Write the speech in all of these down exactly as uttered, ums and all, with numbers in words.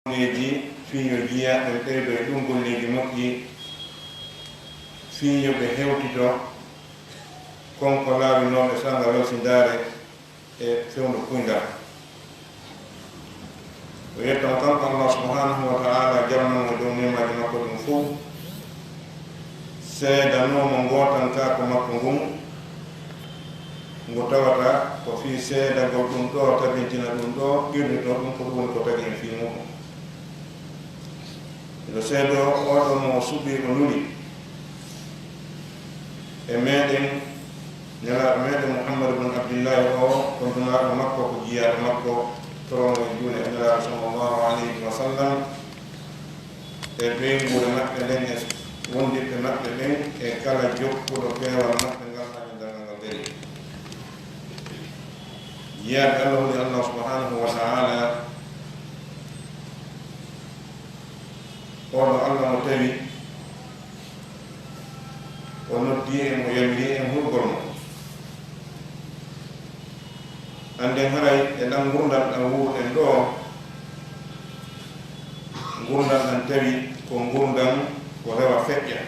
Golleeji fii yo jiyaaɓe ɓeydo e ɗum golleeji moƴƴi, fii yo ɓe hewtito kon ko laawinooɓe saanga welsindaare e fewndo puyngal. O yettama kanko Allah subhanahu wa ta'ala, jarnamo e dow neemaaji makko ɗum fof, seedanoomo ngootankaaku makko ngun, ngu tawata ko fii seedagol ɗum ɗoo, tabintina ɗum ɗoo, qirritoo ɗum ko ɗum woni ko tagi en fii muɗum. Miɗo seedoo oo ɗoo mo o suɓii, o nuli e meɗen, Nelaaɗo meɗen Muhammadu bun Abdillahi oo, ko nulaaɗo makko, ko jiyaaɗo makko, toromo e juule e Nelaaɗo sallallahu alayhi wa sallam, e ɓeynguure maɓɓe nden, e wondiɓɓe maɓɓe ɓen, e kala jokkuɗo peewal maɓɓe ngal haa ñande darngal ngal darii. Jiyaaɓe Allah woni Allah subhanahu wa ta'ala, oo ɗoo Allah mo tawi o noddi en, o yamiri en hulgol mo. Annden haray e ɗan ngurndan ɗan wuuruɗen ɗoo, ngurndan ɗan tawi ko ngurndan ko rewa feƴƴa.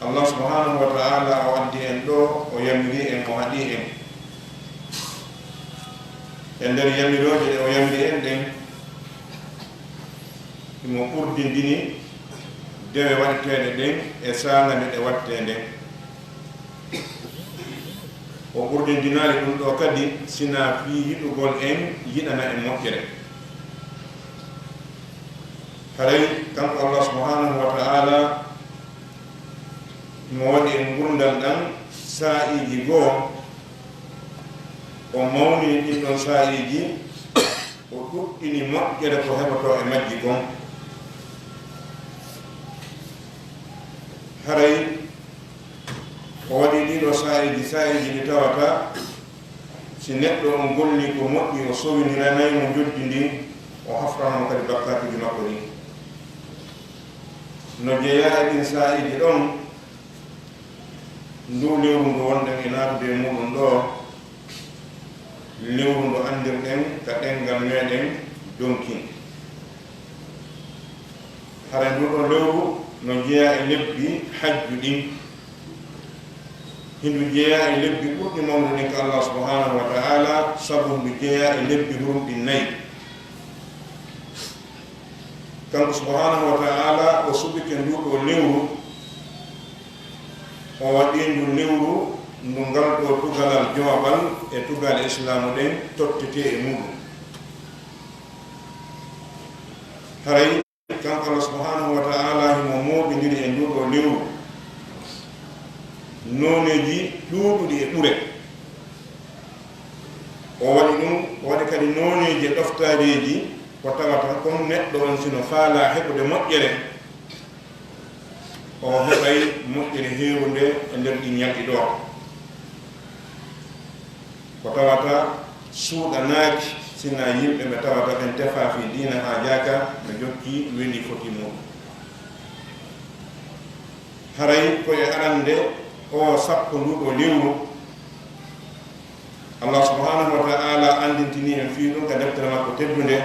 Allah subhanahu wa ta'ala o addi en ɗoo, o yamiri en, o haɗi en. E nder yamirooje ɗe o yamiri en ɗen, himo ɓurdindini dewe waɗeteeɗe ɗen e saanga nde ɗe waɗetee nden. O ɓurdindinaali ɗum ɗoo kadi sinaa fii yiɗugol en yiɗana en moƴƴere. Haray kanko Allah subhanahu wa ta'ala mo waɗi en ngurndan ɗan saa'iiji goo, o mawnini ɗin ɗon saa'iiji, o ɗuɗɗini moƴƴere ko heɓotoo e majji kon. Haray o waɗi ɗii ɗoo saa'iiji, saa'iiji ɗi tawata si neɗɗo on golli ko moƴƴi, o sowindiranay mo njoddi ndin, o hafrana mo kadi bakkaatuuji makko ɗin. No jeyaa e ɗin saa'iiji ɗon, nduu lewru ndu wonɗen e naatude e muuɗum ɗoo, lewru ndu anndirɗen ka ɗemngal meɗen Donkin. Hara nduu ɗoo lewru no jeyaa e lebbi hajju ɗin. Hindu jeyaa e lebbi ɓurɗi mawnude ɗin ka Allah subhanahu wa ta'ala, sabu ndu jeyaa e lebbi hurumɗi nay. Kanko subhanahu wa ta'ala o suɓike nduu ɗoo lewru, o waɗi ndu lewru ndu ngal ɗoo tugalal jowaɓal e tugaale Islaamu ɗen tottetee e muuɗum. Haray kanko Allah subhanahu wa ta'ala himo mooɓindiri e nduu ɗoo lewru nooneeji ɗuuɗuɗi e ɓure. O waɗi ɗum, o waɗi kadi nooneeji e ɗoftaadeeji ko tawata kon neɗɗo on si no faalaa heɓude moƴƴere, o heɓay moƴƴere heewunde e nder ɗin ñalɗi ɗoo. Ko tawata suuɗanaaki sinaa yimɓe ɓe tawata ɓen tefaa fii diina, haajaaka, no jokki weli foti muuɗum. Haray ko e arannde oo sappo nduu ɗoo lewru, Allah subhanahu wa ta'ala anndintini en fii ɗum ka deftere makko teddunde.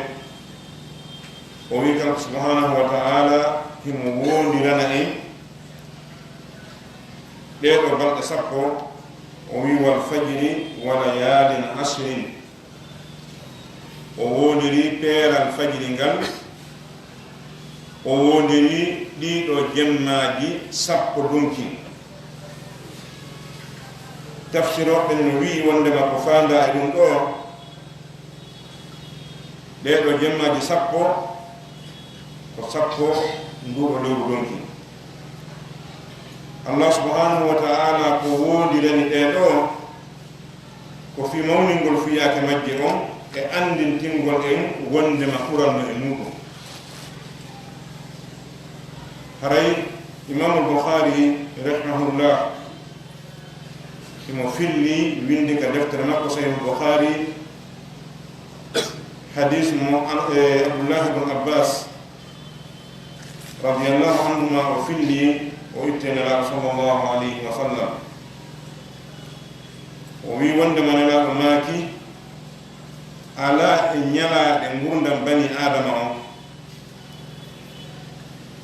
O wi'i kanko subhanahu wa ta'ala himo woondirana en ɗee ɗoo balɗe sappo, o wi'i, "Wal fajri wa layaalin ashrin." O woondiri peeral fajiri ngal, o woondiri ɗii ɗoo jemmaaji sappo donkin. Tafsirooɓe no wi'i wonndema ko faandaa e ɗum ɗoo, ɗee ɗoo jemmaaji sappo, ko sappo nduu ɗoo lewru donkin. Allah subhanahu wa ta'ala ko woondirani ɗee ɗoo, ko fii mawningol fiyaake majje on e anndintingol en wonndema ɓural no e muuɗum. Haray Imaamul Bukhari, rahimahullah, himo filli, winndi ka deftere makko Sahihul Bukhari, hadiis mo an-, e Abdullahi ibn Abbas, radiyallahu anhuma, o filli, o itte Nelaaɗo sallallahu alayhi wa sallam. O wi'i wonndema Nelaaɗo maaki, Alaa e ñalaaɗe ngurdam bani Aadama on,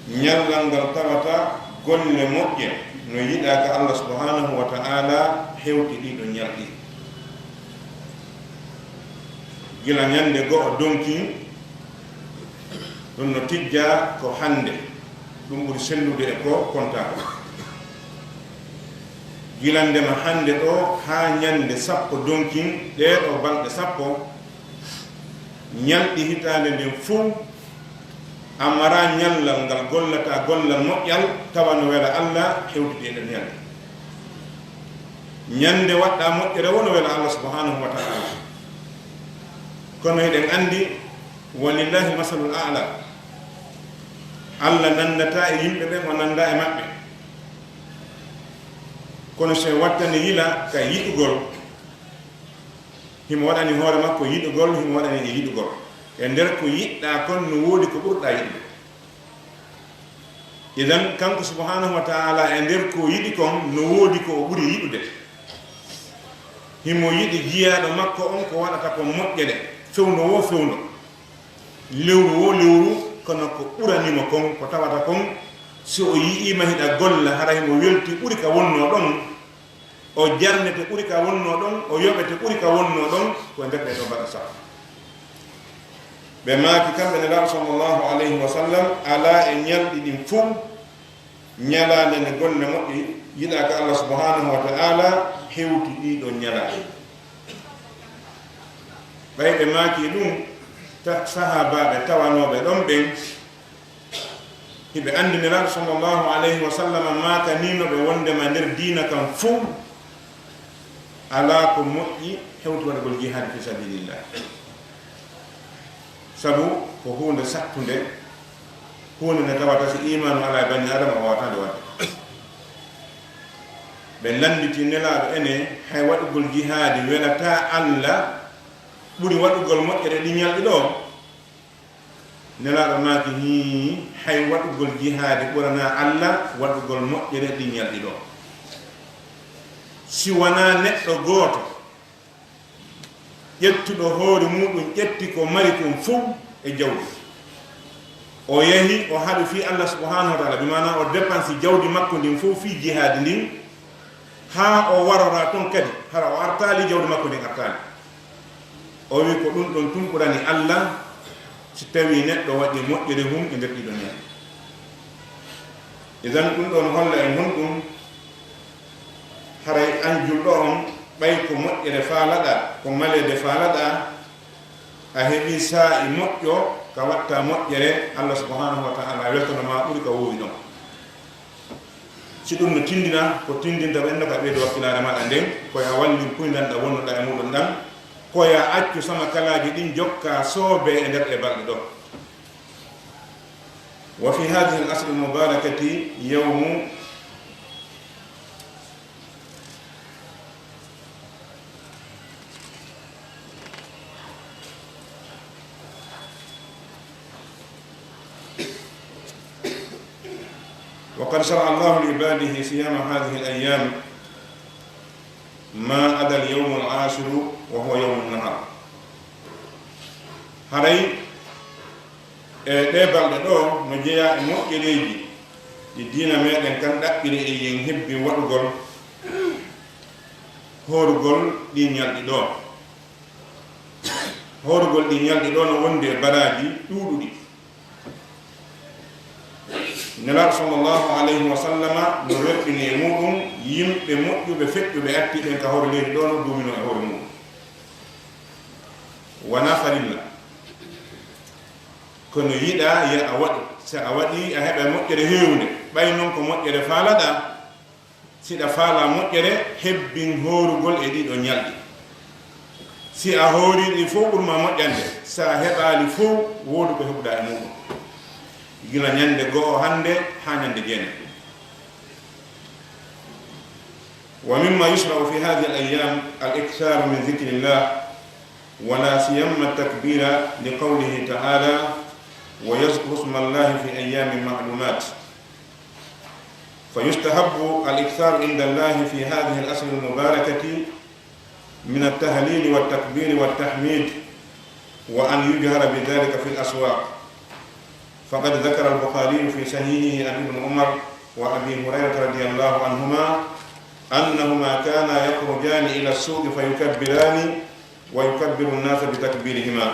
ñallal ngal tawata golle moƴƴe no yiɗaa ka Allah subhanahu wa ta'ala hewti ɗii ɗoo ñalɗi. Gila ñande go'o donkin, ɗum no tijjaa ko hande, ɗum ɓuri sellude e ko kontaa ko. Gila ndema hande ɗoo haa ñande sappo donkin, ɗee ɗoo balɗe sappo, ñalɗi hitaande nden fow, a maraa ñallal ngal gollataa gollal moƴƴal, tawa no wela Allah, hewtidi e ɗen ñalɗi. Ñande waɗɗaa moƴƴere woo no wela Allah subhanahu wa ta'ala. Kono hiɗen anndi, walillahi masalul a'la. Allah nanndataa e yimɓe ɓen, o nanndaa e maɓɓe. Kono si wattani yila ka yiɗugol, himo waɗani hoore makko yiɗugol, himo waɗani e yiɗugol. E nder ko yiɗɗaa kon no woodi ko ɓurɗaa yiɗude. Idan, kanko subhanahu wa ta'ala, e nder ko yiɗi kon, no woodi ko o ɓuri yiɗude. Himo yiɗi jiyaaɗo makko on ko waɗata kon moƴƴere, fewndo woo fewndo, lewru woo lewru, kono ko ɓurani mo kon, ko tawata kon, si o yi'iima hiɗa golla, hara himo welti ɓuri ka wonnoo ɗon, o jarnete ɓuri ka wonnoo ɗon, o yoɓete ɓuri ka wonnoo ɗon, ko e nder ɗee ɗoo balɗe sappo. Ɓe maaki kamɓe Nelaaɗo sallallahu alayhi wa sallam, alaa e ñalɗi ɗin fow, ñalaande nde golle moƴƴe yiɗaa ka Allah subhanahu wa ta'ala hewti ɗii ɗoo ñalaaɗe. Ɓay ɓe maaki ɗum, ta-, sahaabaaɓe tawanooɓe ɗon ɓen, hiɓe anndi Nelaaɗo sallallahu alayhi wa sallam maakaniino ɓe wonndema nder diina kan fow, alaa ko moƴƴi hewti waɗugol jihaadi fi sabilillah. Sabu ko huunde sattunde, huunde nde tawata si iimaanu alaa e bani Aadama, o waawataa nde waɗde. Ɓe lannditi Nelaaɗo, ene hay waɗugol jihaadi welataa Allah ɓuri waɗugol moƴƴere ɗi ñalɗi ɗoo? Nelaaɗo maaki, hii, hay waɗugol jihaadi ɓuranaa Allah waɗugol moƴƴere ɗi ñalɗi ɗoo. Si wanaa neɗɗo gooto ƴettuɗo hoore muuɗum, ƴetti ko mari kon fow e jawdi, o yahi, o haɗi fii Allah subhanahu wa ta'ala, bi maanaa o dépensi jawdi makko ndin fow fii jihaadi ndin, haa o waroraa ton kadi, hara o artaali, jawdi makko ndin artaali. O wi'i ko ɗum ɗon tun ɓurani Allah, si tawii neɗɗo waɗi moƴƴere hun e nder ɗii ɗoo ñalɗi. Idan, ɗum ɗon holla en honɗum? Haray an julɗo on, ɓay ko moƴƴere faalaɗaa, ko maleede faalaɗaa, a heɓii saa'i moƴƴo ka waɗtaa moƴƴere, Allah subhanahu wa ta'ala weltano ma ɓuri ka woowi ɗon. Si ɗum no tindina, ko tindinta ɓenno ka ɓeydo wakkilaare maaɗa nden, ko yo a wallu puyndan ɗan wonnoɗaa e muuɗum ɗan, ko yo a accu sama kalaaji ɗin jokkaa soobee e nder ɗee balɗe ɗoo. وفي هذه العشر المباركة يوم وقد شرع الله لعباده صيام هذه الأيام ما عدا اليوم العاشر وهو يوم النحر. Haray e ɗee balɗe ɗoo no jeyaa e moƴƴereeji ɗi diina meɗen kan ɗaɓɓiri e yen hebbin waɗugol, hoorugol ɗii ñalɗi ɗoo. Hoorugol ɗii ñalɗi ɗoo no wondi e baraaji ɗuuɗuɗi. Nelaaɗo sallallahu alayhi wa sallama no werɗini e muuɗum yimɓe moƴƴuɓe feƴƴuɓe atti ɓen ka hoore leydi ɗoo no duuminoo e hoore muuɗum. Wanaa farilla, kono yiɗaa yo a waɗu. Si a waɗii, a heɓay moƴƴere heewunde. Ɓay non ko moƴƴere faalaɗaa, si ɗa faalaa moƴƴere, hebbin hoorugol e ɗii ɗoo ñalɗi. Si a hoorii ɗi fow, ɓur maa moƴƴande. Si a heɓaali fow, woodi ko heɓuɗaa e muuɗum. Gila ñande go'o hande haa ñande jeenay. ومما يشرع في هذه الأيام الإكثار من ذكر الله، ولا سيما التكبير، لقوله تعالى: ويذكروا اسم الله في أيام معلومات. فيستحب الإكثار عند الله في هذه العشر المباركة من التهليل والتكبير والتحميد وأن يجهر بذلك في الأسواق. فقد ذكر البخاري في صحيحه عن ابن عمر وأبي هريرة رضي الله عنهما أنهما كانا يخرجان إلى السوق فيكبران ويكبر الناس بتكبيرهما.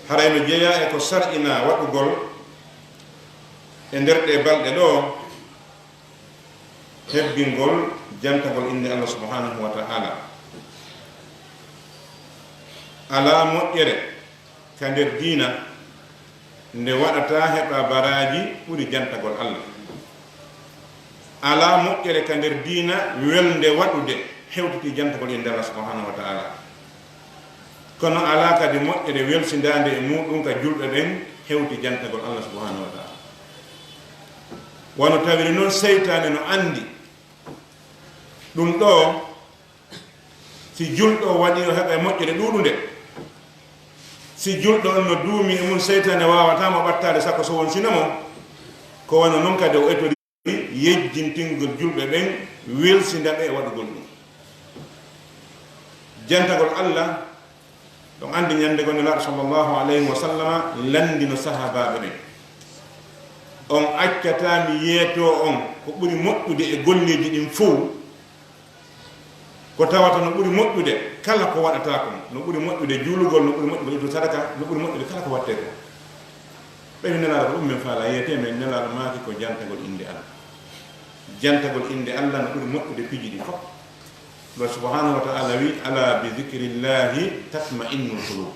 Haray no jeyaa e ko sar'inaa waɗugol e nder ɗee balɗe ɗoo, hebbingol jantagol innde Allah subhanahu wa ta'ala. Alaa moƴƴere ka nder diina nde waɗataa heɓa baraaji ɓuri jantagol Allah. Alaa moƴƴere ka nder diina welnde waɗude hewtiti jantagol innde Allah subhanahu wa ta'ala. Kono alaa kadi moƴƴere welsindaande e muuɗum ka julɓe ɓen hewti jantagol Allah subhanahu wa ta'ala. Wano tawiri non seytaane no anndi ɗum ɗoo, si julɗo waɗii o heɓa e moƴƴere ɗuuɗunde. Si julɗo on no duumi e mum, seytaane waawataa mo ɓattaade sako so wonsino mo. Ko wano non kadi o etori yejjintingol julɓe ɓen, welsinda ɓe e waɗugol ɗum. Jantagol Allah, ɗon anndi ñande goo Nelaaɗo sallallahu alayhi wa sallama lanndino sahaabaaɓe ɓen. On accataa mi yeetoo on ko ɓuri moƴƴude e golleeji ɗin fow, ko tawata no ɓuri moƴƴude kala ko waɗataa kon, no ɓuri moƴƴude juulugol, no ɓuri moƴƴude ittude sadaka, no ɓuri moƴƴude kala ko waɗetee kon. Ɓe wi Nelaaɗo ko ɗum men faalaa, yeetee men, Nelaaɗo maaki ko jantagol innde Allah. Jantagol innde Allah no ɓuri moƴƴude piiji ɗin fow. Ɗo subhanahu wa ta'ala wi, "Ala bi zikrillahi tatma'innul qulub."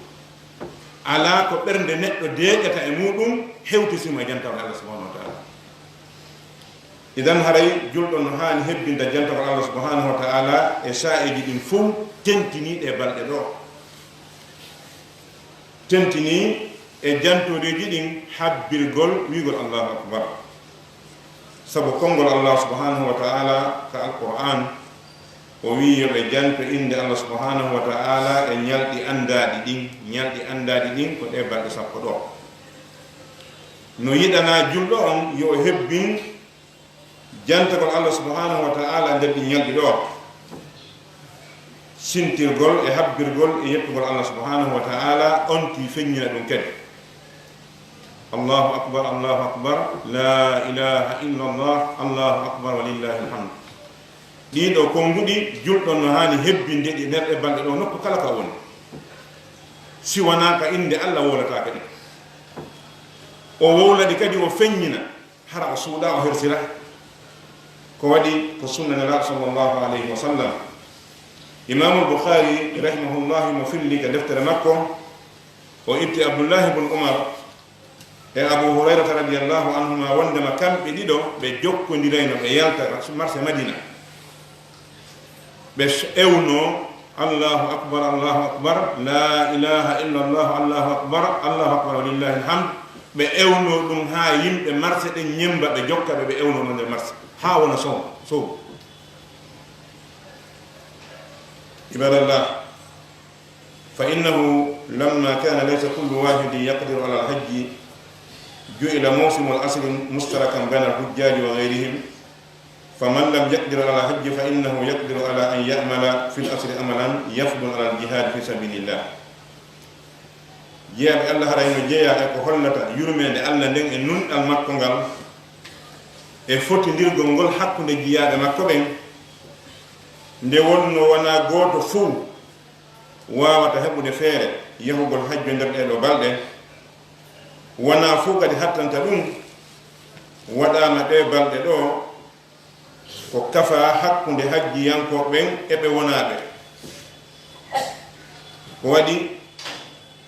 Alaa ko ɓernde neɗɗo deeƴata e muuɗum hewti si mo e jantagol Allah subhanahu wa ta'ala. Idan haray julɗo no haani hebbinda jantagol Allah subhanahu wa ta'ala e saa'iiji ɗin fow, tentinii ɗee balɗe ɗoo. Tentinii e jantooreeji ɗin habbirgol wi'ugol Allahu Akbar. Sabu konngol Allah subhanahu wa ta'ala ka Alqur'aan, o wi'i yo ɓe janto innde Allah subhanahu wa ta'ala e ñalɗi anndaaɗi ɗin. Ñalɗi anndaaɗi ɗin ko ɗee balɗe sappo ɗoo. No yiɗanaa julɗo on yo o hebbin jantagol Allah subhanahu wa ta'ala nder ɗin ñalɗi ɗoo, sintirgol e habbirgol e yettugol Allah subhanahu wa ta'ala, on tigi feññina ɗum kadi. Allahu akbar, Allahu akbar, la ilaha illa Allah, Allahu akbar, wa lillahi alhamd. Ɗii ɗoo konnguɗi, julɗo no haani hebbinde ɗi nder ɗee balɗe ɗoo, nokku kala ka woni. Si wanaa ka innde Allah wowlataake ɗi. O wowla ɗi kadi, o feññina, hara o suuɗa, o hersira. Ko waɗi ko sunna Nelaaɗo sallallahu alayhi wa sallam. Imaamul Bukhari rahimahullah mo filli ka deftere makko, o itti Abdullahi bun Umar e Abu Hurayrata radiyallahu anhuma wondema kamɓe ɗiɗo ɓe jokkondirayno ɓe yalta marché Madina. Ɓe s-, ewno, "Allahu akbar, Allahu akbar, la ilaha illa Allah, Allahu akbar, Allahu akbar, wa lillahi alhamd." Ɓe ewno ɗum haa yimɓe marché ɗen ñemba, ɓe jokka ɓe, ɓe ewno ɗum nder marché haa wona sow-, sow. Ibadallah, فإنه لما كان ليس كل واحد يقدر على الحج، جعل موسم العسر مشتركا بين الحجاج وغيرهم، فمن لم يقدر على الحج فإنه يقدر على أن يعمل في العسر عملا يفضل على الجهاد في سبيل الله. Jiyaaɓe Allah, haray no jeyaa e ko hollata yurmeende Allah nden e nunɗal makko ngal, e fotindirgol ngol hakkunde jiyaaɓe makko ɓen, nde wonno wonaa gooto fow waawata heɓude feere yahugol hajju e nder ɗee ɗoo balɗe, wonaa fow kadi hattanta ɗum, waɗaama ɗee balɗe ɗoo ko kafaa hakkunde hajjiyankooɓe ɓen e ɓe wonaaɓe. Ko waɗi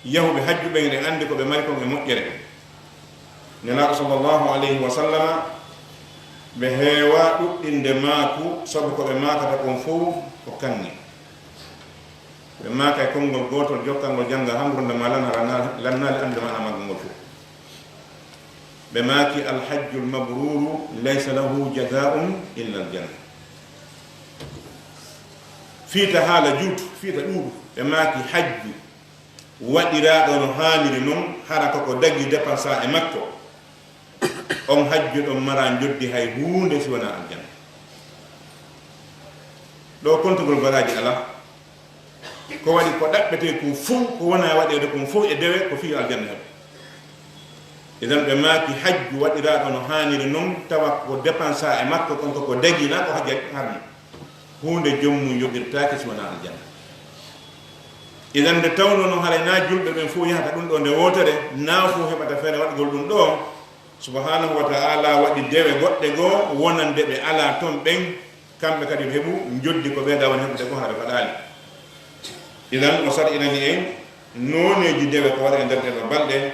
yahuɓe hajju ɓen, eɗen anndi ko ɓe mari kon e moƴƴere. Nelaaɗo sallallahu alayhi wa sallama, ɓe heewaa ɗuɗɗinde maaku, sabu ko ɓe maakata kon fow ko kaŋŋe. Ɓe maaka e konngol gootol, jokka ngol, jannga haa ngurndan maa lana, lana, lannaali anndude maanaa maggu ngol fow. Ɓe maaki, "Alhajjul mabruru laysa lahu jazaa'un illa aljanna." Fiita haala juutu, fiita ɗuuɗu, ɓe maaki, "Hajju waɗiraaɗo no haaniri non, hara ko ko dagi dépensa e makko, on hajju ɗon maraa njoddi hay huunde si wanaa aljanna." Ɗoo kontugol baraaji alaa. Ko waɗi ko ɗaɓɓetee kon fow, ko wona waɗeede kon fow e dewe, ko fii aljanna heɓa. Idan ɓe maaki hajju waɗiraaɗo no haaniri non, tawa ko dépensa e makko kon, ko ko dagii, naa ko hajja harmi. Huunde joom mum yoɓirtaake si wonaa aljanna. Idan nde tawnoo non haray naa julɓe ɓen fow yahata ɗun ɗoo nde wootere, naa fow heɓata feere waɗugol ɗun ɗoo, subhanahu wa ta'ala waɗi dewe goɗɗe goo wonande ɓe alaa ton ɓen, kamɓe kadi ɓe heɓu njoddi ko ɓee daa woni heɓude kon hara ɓe faɗaali. Idan o sar'inani en nooneeji dewe ko waɗa e nder ɗee ɗoo balɗe,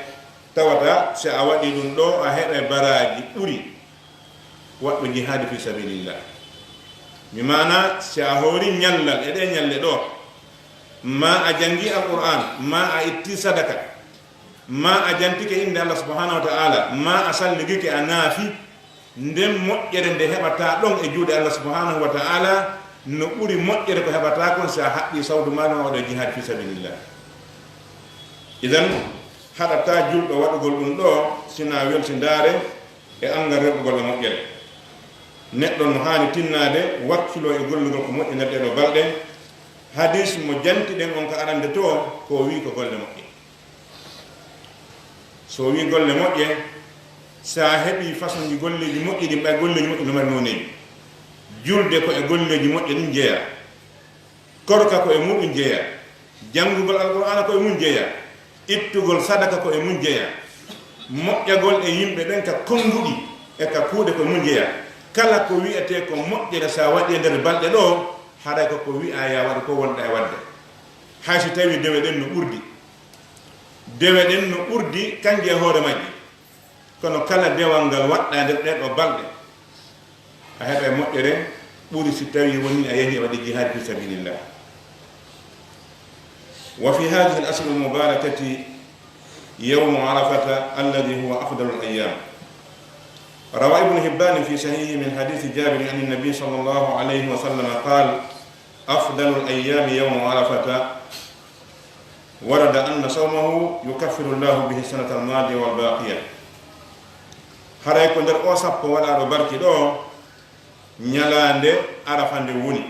tawata si a waɗii ɗun ɗoo a heɓay baraaji ɓuri waɗɗo jihaadi fii sabilillah. Mi maana si a hoori ñallal e ɗee ñalɗe ɗoo, maa a janngii Alqur'aan, maa a ittii sadaka, maa a jantike innde Allah subhanahu wa ta'ala, maa a salligike a naafi, nden moƴƴere nde heɓataa ɗon e juuɗe Allah subhanahu wa ta'ala no ɓuri moƴƴere ko heɓataa kon si a haɓɓii sawdu maa ɗon a waɗa jihaadi fii sabilillah. Idan haɗataa julɗo waɗugol ɗun ɗoo sinaa welsindaare e anngal rerɗugol e moƴƴere. Neɗɗo no haani tinnaade wakkiloo e gollugol ko moƴƴi nder ɗee ɗoo balɗe. Hadiis mo jantiɗen on ka arande too, ko o wi'i ko golle moƴƴe. So o wi'i golle moƴƴe, si a heɓii façonji golleeji moƴƴi ɗin, ɓay golleeji moƴƴi no mari nooneeji. Julde ko e golleeji moƴƴe ɗin jeyaa. Korka ko e muɗum jeyaa. Janngugol Alqur'aana ko e mun jeyaa. Ittugol sadaka ko e mun jeyaa. Moƴƴagol e yimɓe ɓen ka konnguɗi e ka kuuɗe ko e mun jeyaa. Kala ko wi'etee ko moƴƴere si a waɗi e nder balɗe ɗoo, haray ko ko wi'aa yo a waɗu ko wonɗaa e waɗde. Hay si tawii dewe ɗen no ɓurdi. Dewe ɗen no ɓurdi kanje e hoore majje. Kono kala dewal ngal waɗɗaa nder ɗee ɗoo balɗe, a heɓay moƴƴere ɓuri si tawii wonii a yahii a waɗi jihaadi fii sabilillah. وفي هذه العشر المباركة يوم عرفة الذي هو أفضل الأيام. روى ابن حبان في صحيحه من حديث جابر عن النبي صلى الله عليه وسلم قال: أفضل الأيام يوم عرفة، ورد أن صومه يكفر الله به السنة الماضية والباقية. Haray ko nder oo sappo waɗaaɗo barki ɗoo, ñalaande Arafa nde woni.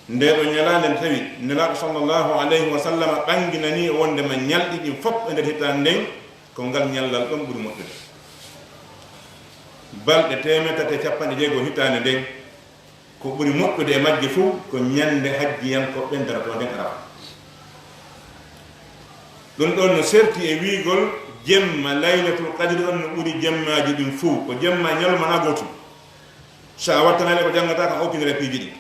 Ndee ɗoo ñalaande nde tawi Nelaaɗo sallallahu alayhi wa sallam ɓanginanii wonndema ñalɗi ɗin fof e nder hitaande nden, ko ngal ñallal ɗon ɓuri moƴƴude. Balɗe teemeɗɗe tati e capanɗe jeego hitaande nden, ko ɓuri moƴƴude e majje fof ko ñande hajjiyankooɓe ɓen darotoo nden Arafa. Ɗun ɗon no serti e wi'ugol jemma Laylatul Qadri on no ɓuri jemmaaji ɗin fof. Ko jemma ñalawma na gootum. So a wattanaali ko janngataa kan okkinira piiji ɗin.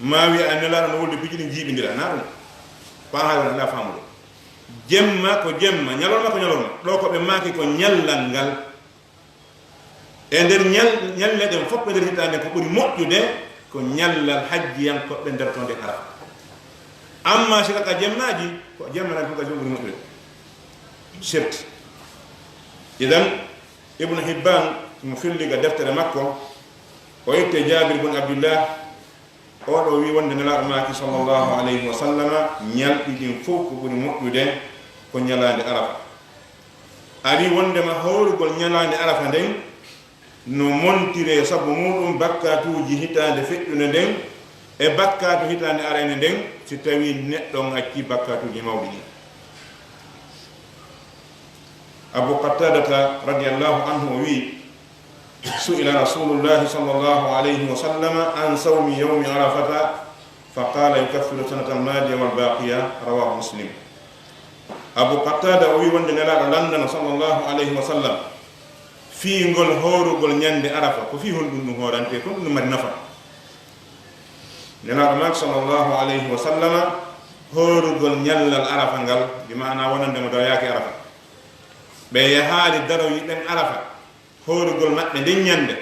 Maa wi'a a Nelaaɗo no woldi piiji ɗin jiiɓindira. Na ɗun. Ko an haala woni alaa faamude. Jemma ko jemma, ñalawma ko ñalawma. Ɗoo ko ɓe maaki ko ñallal ngal. E nder ñal-, ñalle ɗen fof e nder hitaande ko ɓuri moƴƴude ko ñallal hajjiyankooɓe nder to nden Arafa. Amma si ka jemmaaji, ko jemma nan fof ka jom ɓuri moƴƴude. Serti. Idan, Ibnu Hibban, mo filli ga deftere makko, o itte Jaabir bun Abdullah, oo ɗoo wi'i wonde Nelaaɗo maaki, sallallahu alayhi wa sallama, ñalɗi ɗin fof ko ɓuri moƴƴude ko ñalaande Arafa. Ari wondema hoorugol ñalaande Arafa nden no montiree sabu muuɗum bakkaatuuji hitaande feƴƴunde nden e bakkaatu hitaande arayne nden, si tawii neɗɗo on accii bakkaatuuji mawɗi ɗin. Abu Qattadata radiyallahu anhu o wi'i, سئل رسول الله صلى الله عليه وسلم عن صوم يوم عرفة فقال يكفر السنة الماضية والباقية، رواه مسلم. Abu Qattada o wi'i wonde Nelaaɗo lanndano sallallahu alayhi wa sallam fii ngol hoorugol ñande Arafa, ko fii honɗun ɗun hoorantee, ko honɗun ɗun mari nafa? Nelaaɗo maaki sallallahu alayhi wa sallama hoorugol ñallal Arafa ngal, bi maana wonande mo dawayaaki Arafa. Ɓe yahaali daroyi ɓen Arafa, hoorugol maɓɓe nden ñande.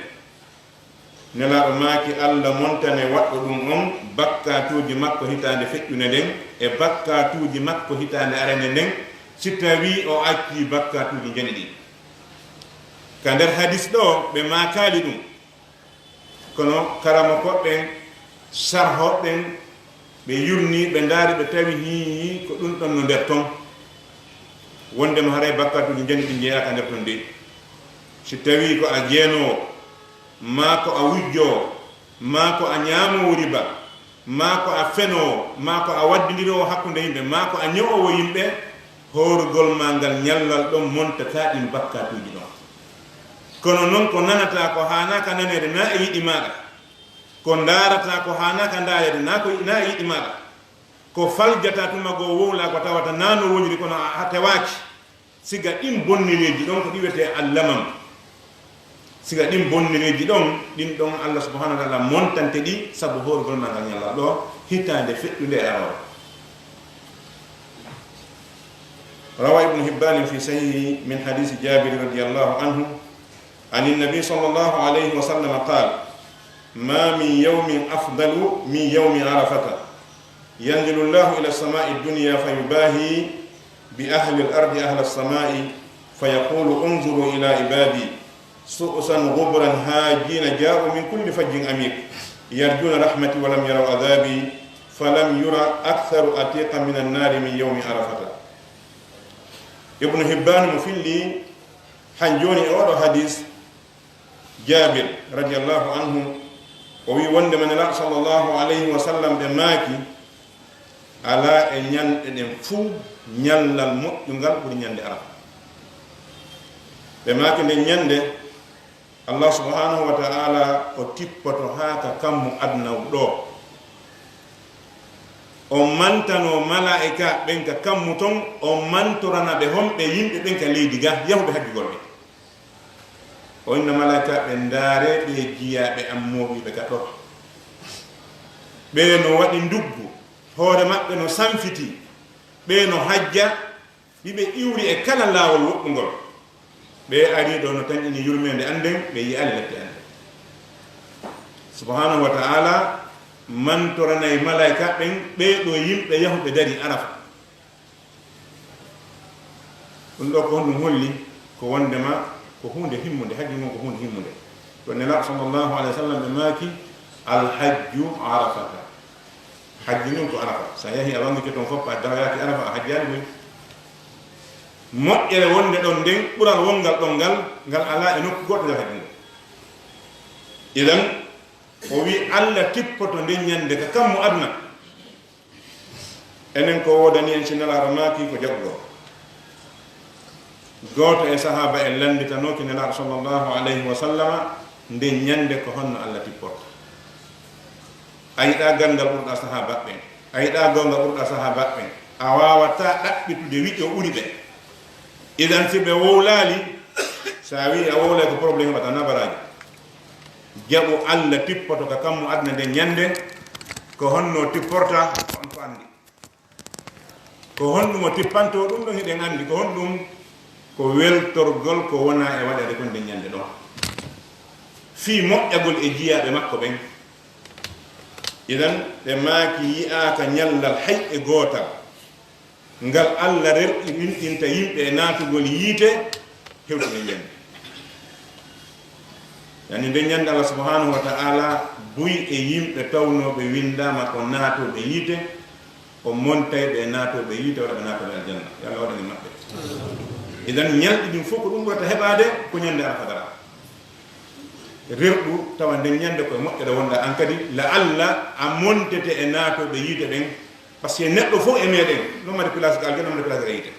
Nelaaɗo maaki, Alla montane waɗɗo ɗun on bakkaatuuji makko hitaande feƴƴunde nden e bakkaatuuji makko hitaande arande nden, si tawii o accii bakkaatuuji njani ɗin. Ka nder hadis ɗoo, ɓe maakaali ɗun. Kono karamokooɓe ɓen, sarhooɓe ɓen, ɓe yurnii, ɓe ndaari, ɓe tawi hii ko ɗun ɗon no nder ton. Wondema haray bakkaatuuji njani ɗin njeyaaka nder ton dey. Si tawii ko a jeenoowo, maa ko a wujjoowo, maa ko a ñaamoowo riba, maa ko a fenoowo, maa ko a waddindiroowo hakkunde yimɓe, maa ko a ño'oowo yimɓe, hoorugol maa ngal ñallal ɗon montataa ɗin bakkaatuuji ɗon. Kono non ko nanataa ko haanaaka naneede naa e yiɗi maaɗa, ko ndaarataa ko haanaaka ndaareede naa ko, naa e yiɗi maaɗa, ko faljataa tuma goo wowlaa ko tawata naa no woniri kono a, a tewaaki. Siga ɗin bonnireeji ɗon ko ɗi wiyetee allamam. Siga ɗin bonnireeji ɗon, ɗin ɗon Allah subhanahu wa ta'ala montante ɗi sabu hoorugol maa ngal ñallal ɗoo hitaande feƴƴunde e aroore. روى ابن حبان في صحيحه من حديث جابر رضي الله عنه عن النبي صلى الله عليه وسلم قال: ما من يوم أفضل من يوم عرفة، ينزل الله إلى السماء الدنيا فيباهي بأهل الأرض أهل السماء فيقول: انظروا إلى عبادي، سؤسا غبرا حاجين جاءوا من كل فج عميق يرجون رحمتي ولم يروا عذابي، فلم ير أكثر عتيقا من النار من يوم عرفة. Ibnu Hibban mo filli han jooni e oɗo hadis, Jaabir radiyallahu anhu, o wi wondema Nelaaɗo sallallahu alayhi wa sallam ɓe maaki, alaa e ñalɗe ɗen fuu ñallal moƴƴungal ɓuri ñande Arafa. Ɓe maaki nden ñande, Allah subhanahu wa ta'ala o tippoto haa ka kammu aduna ɗoo. O mantanoo malaa'ika ɓen ka kammu ton, o mantorana ɓe honɓe yimɓe ɓen ka leydi ga, yahuɓe hajjugol ɓe. O inna malaa'ika ɓe, ndaaree ɓee jiyaaɓe am mooɓiiɓe ka ɗoo. Ɓee no waɗi nduggu, hoore maɓɓe no sanfiti, ɓee no hajja, hiɓe iwri e kala laawol woɗɗungol. Ɓee arii ɗoo no tanƴini yurmeende an nden, ɓe yi'aali lepte an ɗen. Subhanahu wa ta'ala mantoranay malaa'ika ɓen ɓee ɗoo yimɓe yahuɓe darii Arafa. Ɗum ɗoo ko honɗum holli? Ko wondema ko huunde himmunde, hajju ngun ko huunde himmunde. Ko Nelaaɗo sallallahu alayhi wa sallam ɓe maaki, "Al hajju Arafata." Hajju ngun ko Arafa. So a yahii a wangike ton fof, a daroyaaki Arafa, a hajjaali koy. Moƴƴere wonde ɗon nden, ɓural wongal ɗon ngal, ngal alaa e nokku goɗɗo nder hajju ngun. Idan, o wi Allah tippoto nden ñande ka kammu aduna. Enen ko woodani en si Nelaaɗo maaki ko jaɓugol. Gooto e sahaaba en lannditanooki Nelaaɗo sallallahu alayhi wa sallama nden ñande ko honno Allah tipporta. A yiɗaa ganndal ɓurɗaa sahaaba ɓen, a yiɗaa goonga ɓurɗaa sahaaba ɓen, a waawataa ɗaɓɓitude wi'o ɓuri ɓe. Idan si ɓe wowlaali, so a wi'i a wowlay ko problème heɓata nabaraaji. Jaɓu Allah tippoto ka kammu aduna nden ñande, ko honno tipporta, ko on ko anndi. Ko honɗum o tippantoo ɗum ɗon hiɗen anndi, ko honɗum? Ko weltorgol ko wonaa e waɗeede kon nden ñande ɗon. Fii moƴƴagol e jiyaaɓe makko ɓen. Idan, ɓe maaki yi'aaka ñallal hay e gootal. Ngal Allah rerɗinɗinta yimɓe e naatugol yiite hewtude ñande. Yani nden ñande Allah subhanahu wa ta'ala buy e yimɓe tawnooɓe winndaama ko naatooɓe yiite, o montay ɓe e naatooɓe yiite, waɗa ɓe naatooɓe aljanna. Yo Allah waɗan e maɓɓe. Idan ñalɗi ɗin fof ko ɗum ɓurata heɓaade ko ñande Arafa dara. Rerɗu tawa nden ñande koye moƴƴere wonɗaa an kadi, la Allah a montete e naatooɓe yiite ɓen. Parce que neɗɗo fof e meɗen no mari place ka aljanna, no mari place ka yiite.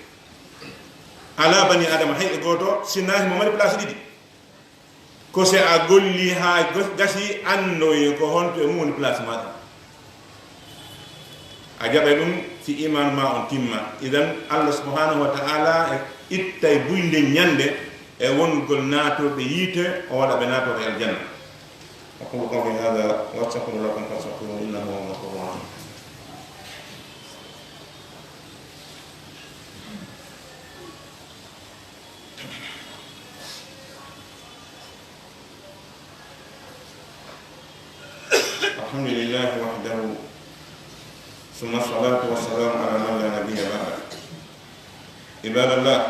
Alaa bani Adama hay e gooto, sinaa himo mari place ɗiɗi. Ko si a golli haa gos-, gasi, anndoye ko honto e mum woni place maaɗa. A jaɓay ɗum si iman ma on timma. Idan Allah subhanahu wa ta'ala ittay buy nden ñande e wongol naatooɓe yiite, o waɗa ɓe naatooɓe aljanna. أقول قولي هذا وأستغفر لكم فاستغفروه إنه هو الغفور الرحيم. الحمد لله وحده، ثم الصلاة والسلام على من لا نبي بعده. عباد الله،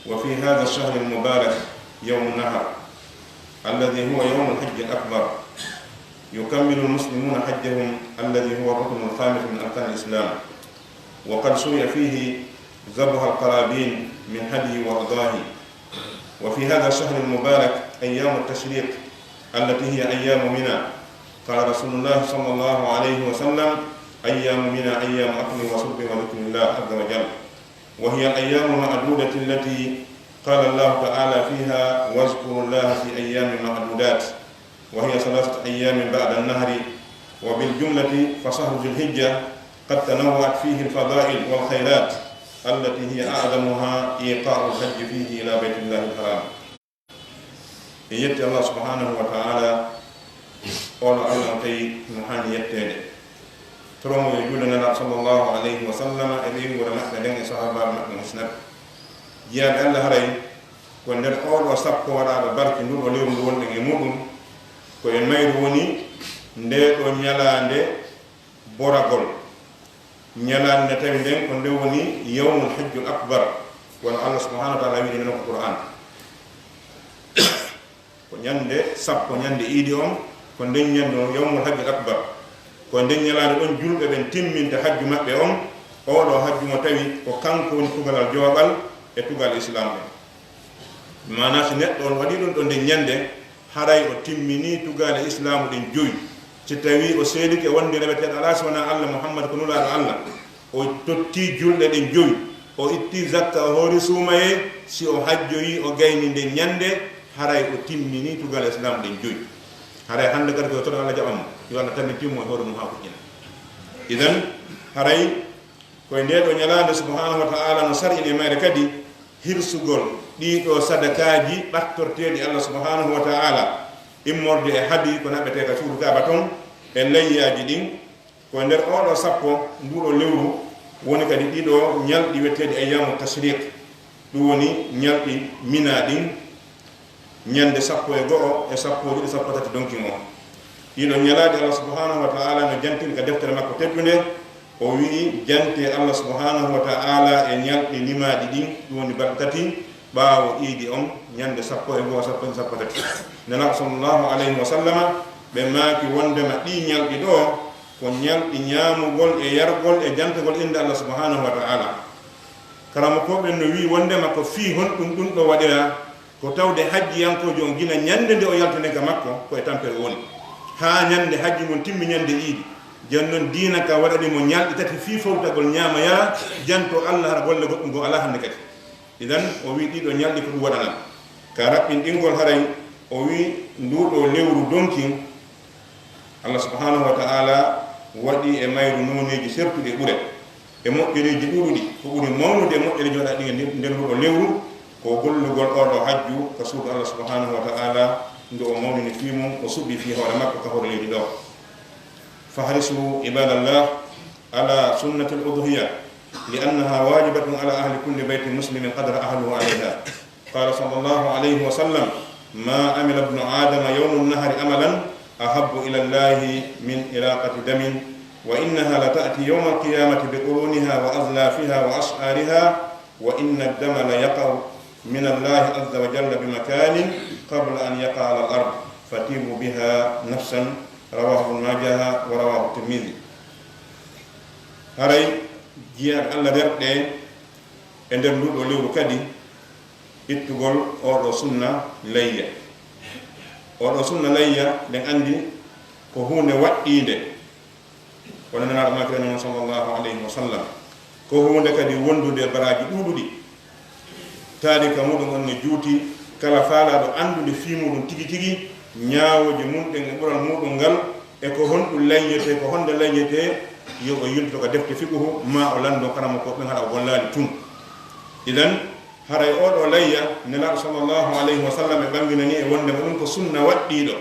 وفي هذا الشهر المبارك يوم النحر الذي هو يوم الحج الأكبر، يكمل المسلمون حجهم الذي هو الركن الخامس من أركان الإسلام، وقد شرع فيه ذبح القرابين من هدي وأضاحي. وفي هذا الشهر المبارك أيام التشريق التي هي أيام منى، قال رسول الله صلى الله عليه وسلم: أيام منى أيام أكل وشرب وذكر الله عز وجل، وهي الأيام المعدودة التي قال الله تعالى فيها: واذكروا الله في أيام معدودات، وهي ثلاثة أيام بعد النحر. وبالجملة فشهر ذي الحجة قد تنوعت فيه الفضائل والخيرات، التي هي أعظمها إيقاع الحج فيه إلى بيت الله الحرام. En yetti Allah subhanahu wa ta'ala, oɗo Allah on tawi no haani yetteede. Toromo yo juulde Nelaaɗo sallallahu alayhi wa sallam e ɓeynguure maɓɓe nden e sahaabaaɓe maɓɓe musnaɓe. Jiyaaɓe Allah, haray ko nder oɗo sappo waɗaaɗo barke nduɗo lewru ndu wonɗen e muɗum, ko e mayru woni nde ɗo ñalaande boragol. Ñalaande nde tawi nden ko nde woni yawmul hajjul akbar, wano Allah subhanahu wa ta'ala wi'i nden ko Qur'an. Ko ñande sappo, ñande iidi on, ko nden ñande on, yawmul hajjul akbar. Ko nden ñalaande ɗon julɓe ɓen timminta hajju maɓɓe on, oɗo hajju mo tawi ko kanko woni tugalal jooɓal e tugal Islam ɗen. Maanaa, si neɗɗo on waɗii ɗum ɗo nden ñande, haray o timminii tugaale Islaamu ɗen joyi. Si tawii o seedike wonde reweteeɗo alaa si wonaa Allah, Muhammad ko Nulaaɗo Allah, o tottii julɗe ɗen joyi, o ittii zakka, o hoori suumayee, si o hajjoyii, o gaynii nden ñande, haray o timminii tugaale Islaamu ɗen joyi. Haray hannde kadi ko yo toɗo Allah jaɓan mo, yo Allah tabintin mo e hoore mum haa fuɗɗina. Idan, haray ko e ndee ɗoo ñalaande subhanahu wa ta'ala no sar'ini e mayre kadi hirsugol ɗii ɗoo sadakaaji ɓattorteeɗi Allah subhanahu wa ta'ala, immorde e hadi ko naɓetee ka suudu Kaaba ton, e layyaaji ɗin. Ko e nder oo ɗoo sappo nduu ɗoo lewru woni kadi ɗii ɗoo ñalɗi wi'eteeɗi ayyaamu tashriq, ɗum woni ñalɗi Mina ɗin, ñande sappo e go'o e sappo e ɗiɗi, sappo tati donkin o. Ɗii ɗoo ñalaaɗi Allah subhanahu wa ta'ala no jantini ka deftere makko teddunde, o wi'i, jantee Allah subhanahu wa ta'ala e ñalɗi limaaɗi ɗin, ɗum woni balɗe tati ɓaawo iidi on, ñande sappo e go'o, sappo e ɗiɗi, sappo tati. Nelaaɗo sallallahu alayhi wa sallama, ɓe maaki wondema ɗii ñalɗi ɗoo ko ñalɗi ñaamugol e yargol e jantagol innde Allah subhanahu wa ta'ala. Karamokooɓe ɓen no wi'i wondema ko fii honɗum ɗum ɗoo waɗiraa? Ko tawde hajjiyankoojo on gila ñande nde o yalti nden ka makko, ko e tampere o woni. Haa ñande hajji ngun timmi, ñande iidi. Jooni non diina ka waɗani mo ñalɗi tati fii fowtagol ñaama yara, janto Allah, hara golle goɗɗum goo alaa hannde kadi. Idan, o wi'i ɗii ɗoo ñalɗi ko ɗum waɗanaa. Ka raɓɓinɗingol, haray o wi'i nduu ɗoo lewru donkin, Allah subhanahu wa ta'ala waɗi e mayru nooneeji sertuɗi e ɓure. E moƴƴereeji ɗuuɗuɗi, ko ɓuri mawnude e moƴƴereeji waɗaaɗi e nder, nder nduu ɗoo lewru, ko gollugol oo ɗoo hajju ka suudu Allah subhanahu wa ta'ala, ndu o mawnini fii mum, o suɓi fii hoore makko ka hoore leydi ɗoo. فاحرصوا عباد الله على سنة الأضحية، لأنها واجبة على أهل كل بيت مسلم قدر أهله عليها. قال صلى الله عليه وسلم: ما عمل ابن آدم يوم النحر عملا أحب إلى الله من إراقة دم، وإنها لتأتي يوم القيامة بقرونها وأظلافها وأشعارها، وإن الدم ليقع من الله عز وجل بمكان قبل أن يقع على الأرض، فطيبوا بها نفسا. رواه ابن ماجه ورواه الترمذي. Haray jiyaaɓe Allah rerɗe e nder nduu ɗoo lewru kadi, ittugol oo ɗoo sunna layya. Oo ɗoo sunna layya, ɗen anndi ko huunde waɗɗiinde, wano Nelaaɗo maakiri non, sallallahu alayhi wa sallam. Ko huunde kadi wondude baraaji ɗuuɗuɗi. Taarika muuɗum on no juuti, kala faalaaɗo anndude fii muuɗum tigi tigi, ñaawooje mum ɗen e ɓural muuɗum ngal, e ko honɗum layyetee, ko honde layyetee, yo o yilto ka defte fiqhu, maa o lanndo karamokooɓe ɓen hara o gollaali tun. Idan, haray oo ɗoo layya, Nelaaɗo sallallahu alayhi wa sallam e ɓanginani e wondema ɗum ko sunna waɗɗiiɗo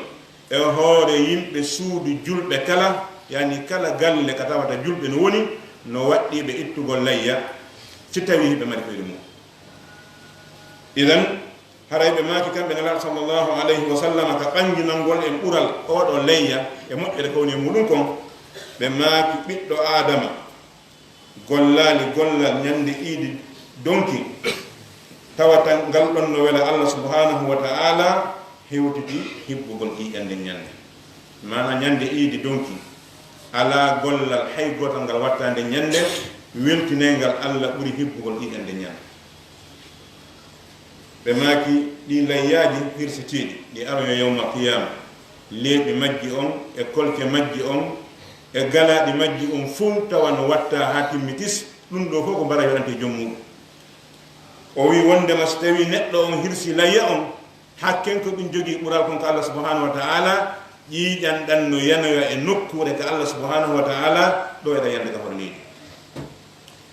e hoore yimɓe suudu julɓe kala, yani kala galle ka tawata julɓe no woni, no waɗɗiiɓe ittugol layya, si tawii hiɓe mari koyɗe mum. Idan, haray ɓe maaki kamɓe Nelaaɗo sallallahu alayhi wa sallam ka ɓanginangol en ɓural oo ɗoo layya e moƴƴere ko woni e muuɗum kon, ɓe maaki ɓiɗɗo Aadama gollaali gollal ñande iidi donki, tawata ngal ɗon no wela Allah subhanahu wa ta'ala, hewtiti hibbugol ƴiiƴan nden ñande. Maanaa ñande iidi donki, alaa gollal hay gootal ngal watta nden ñande, weltinayngal Allah ɓuri hibbugol ƴiiƴan nden ñande. Ɓe maaki, ɗii layyaaji hirsitiiɗi, ɗi aroyo yawmal qiyaama. Leeɓi majji on, e kolce majji on, e galaaɗi majji on fow tawa no watta haa timmitis, ɗum ɗoo fow ko baraaji waɗante joom muuɗum. O wi'i wonndema so tawii neɗɗo on hirsi layya on, hakken ko ɗum jogii ɓural kon ka Allah subhanahu wa ta'ala, ƴiiƴan ɗan no yanoya e nokkuure ka Allah subhanahu wa ta'ala, ɗo e ɗan yalde ka hono nii.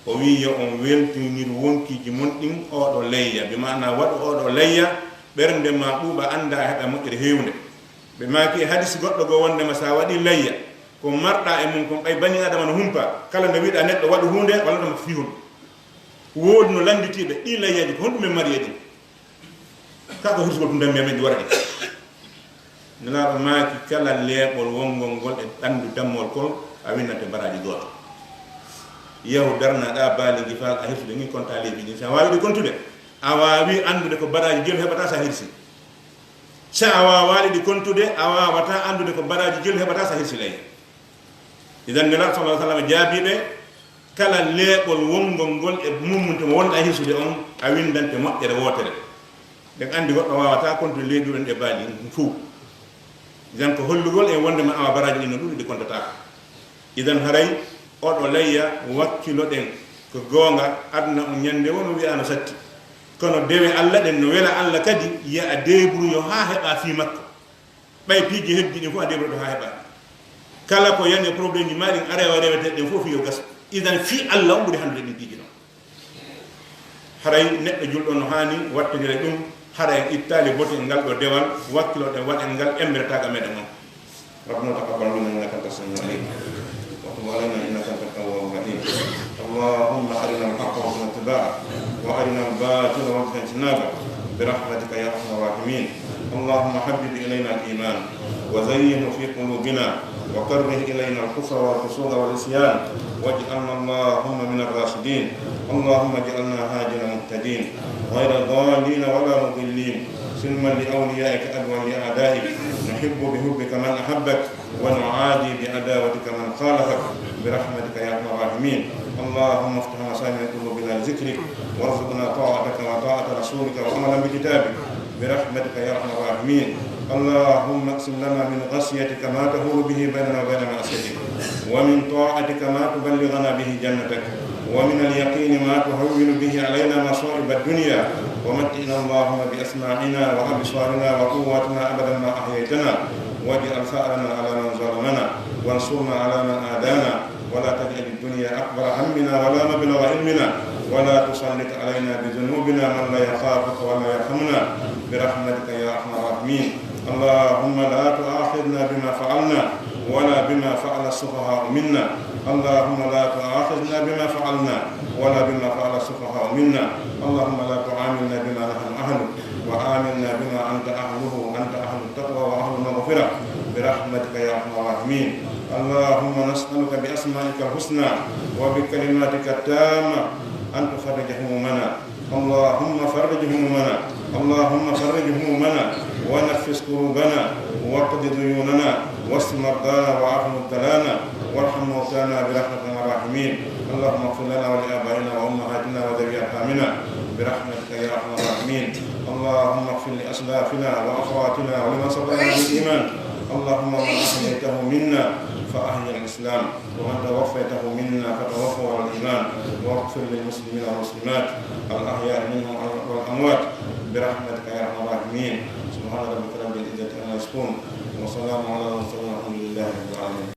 O wi'i yo on weltinir wonkiiji mon ɗin ooɗoo layya, bi maana waɗu ooɗoo layya, ɓernde maa ɓuuɓa, annda a heɓa moƴƴere heewnde. Ɓe maaki e hadisi goɗɗo goo wonndema so a waɗii layya, ko marɗaa e mun kon, ɓay banii Aadama no humpa, kala nde wi'uɗaa neɗɗo waɗu huunde, walla ɗum fii honɗum. Woodi no lannditiiɓe, ɗii layyaaji ko honɗum men mari e ɗum? Kaa ko hirsugol ɗum dammi amen ɗi wara ɗi. Nelaaɗo maaki, kala leeɓol wonngol ngol e ɓanndu dammol kol, a winndante baraaji gooto. Yahu darna ɗaa baali ngi faa a hirsude ngi, konta leeɓi ɗin. Si a waawi ɗi kontude, a waawi anndude ko baraaji jelu heɓata si a hirsi. Si a waawaali ɗi kontude, a waawataa anndude ko baraaji jelu heɓata si a hirsi layya. Idan Nelaaɗo sallallahu alaihi wasallam jaabii ɓe, kala leeɓol wonngol ngol e mummunte mo wonɗaa hirsude on, a winndante moƴƴere wootere. Ɗen anndi goɗɗo waawataa kontude leeɓi ɗin e baali ɗin fow. Idan ko hollugol en wonndema awa baraaji ɗin no ɗuuɗi, ɗi kontataako. Idan haray ooɗoo layya wakkiloɗen, ko goonga aduna on ñannde woo no wi'aa no satti. Kono dewe Allah ɗen no wela Allah kadi, yo a débrouille haa heɓaa fii makko. Ɓay piiji heddi ɗin fow a débrouille ɗo haa heɓaa. Kala ko yani e problème ji maa ɗin, a rewa reweteeɗo ɗen fow fii yo gas. Idan fii Allah on ɓuri hanndude ɗin piiji ɗon. Haray neɗɗo julɗo no haani wattindira ɗum, hara en ittaali bote ngal ɗoo dewal, wakkiloɗen waɗen ngal emmbere taaga meɗen on. ربنا تقبل منا إنك أنت السميع العليم، وتب علينا إنك أنت التواب الرحيم. اللهم أرنا الحق وارزقنا اتباعه، وأرنا الباطل وارزقنا اجتنابه، برحمتك يا أرحم الراحمين. اللهم حبب إلينا الإيمان وزينه في قلوبنا وكره إلينا الكفر والفسوق والعصيان واجعلنا اللهم من الراشدين. اللهم اجعلنا هادين مهتدين غير ضالين ولا مضلين سلما لأوليائك عدوا لأعدائك نحب بحبك من أحبك ونعادي بعداوتك من خالفك برحمتك يا أرحم الراحمين. اللهم افتح مسامع قلوبنا لذكرك وارزقنا طاعتك وطاعة رسولك وعملا بكتابك برحمتك يا أرحم الراحمين. اللهم اقسم لنا من خشيتك ما تحول به بيننا وبين معصيتك، ومن طاعتك ما تبلغنا به جنتك، ومن اليقين ما تهون به علينا مصائب الدنيا، ومتعنا اللهم بأسماعنا وأبصارنا وقواتنا أبدا ما أحييتنا، واجعل ثأرنا على من ظلمنا، وانصرنا على من عادانا، ولا تجعل الدنيا أكبر همنا ولا مبلغ علمنا، ولا تسلط علينا بذنوبنا من لا يخافك ولا يرحمنا، برحمتك يا أرحم الراحمين. اللهم لا تؤاخذنا بما فعلنا ولا بما فعل السفهاء منا. اللهم لا تؤاخذنا بما فعلنا ولا بما فعل السفهاء منا. اللهم لا تعاملنا بما نحن أهله، وعاملنا بما أنت أهله، وأنت أهل التقوى وأهل المغفرة، برحمتك يا أرحم الراحمين. اللهم نسألك بأسمائك الحسنى وبكلماتك التامة أن تفرج همومنا. اللهم فرج همومنا، اللهم فرج همومنا، ونفس كروبنا، واقض ديوننا، واشف مرضانا، واعف مبتلانا، وارحم موتانا برحمتك يا أرحم الراحمين. اللهم اغفر لنا ولآبائنا وأمهاتنا وذوي أرحامنا برحمتك يا أرحم الراحمين. اللهم اغفر لأسلافنا وأخواتنا ولمن سبقنا بالإيمان. اللهم من أحييته منا فأحيا الإسلام، ومن توفيته منا فتوفه على الإيمان، واغفر للمسلمين والمسلمات الأحياء منهم والأموات برحمتك يا أرحم الراحمين. سبحان ربك رب العزة عما يصفون، وسلام على المرسلين والحمد لله رب العالمين.